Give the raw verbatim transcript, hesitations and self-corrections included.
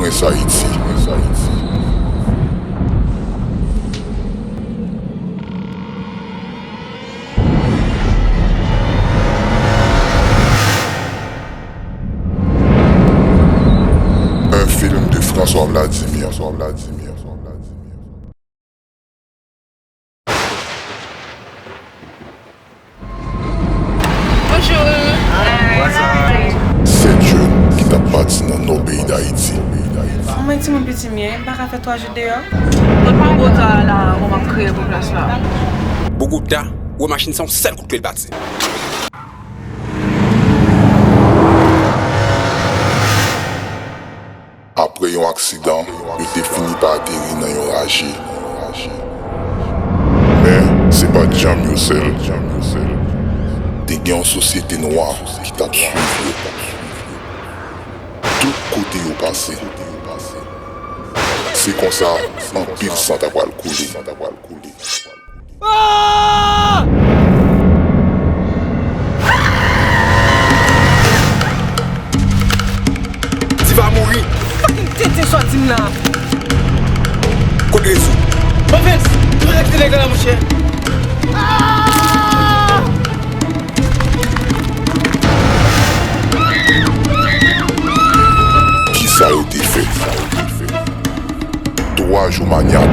Prince Haïti. Un film de François Vladimir. Bonjou. Sèt jèn ki t ap pati nan nò peyi Dayiti. Kòman timoun piti m ye, m pa ka fè twa jou deyò. Mwen pa bota la, mwen ap kriye pou plas la. Bogota wè machin sa yon sèl kout kle l pati. Apre yon aksidan, yo te fini pa ateri nan yon raje. Men, se pa t janm yo sèl. Te gen yon sosyete nwa ki t ap swiv yo. Tout kote yo pase. Se konsa, anpil san ta pral koule. Diva mouri. Fucking tenten sòti m la. Kot rezo? Bon, Vince, nou rete nèg la, monchè. Kisa yo te fè? Twa jou manyap.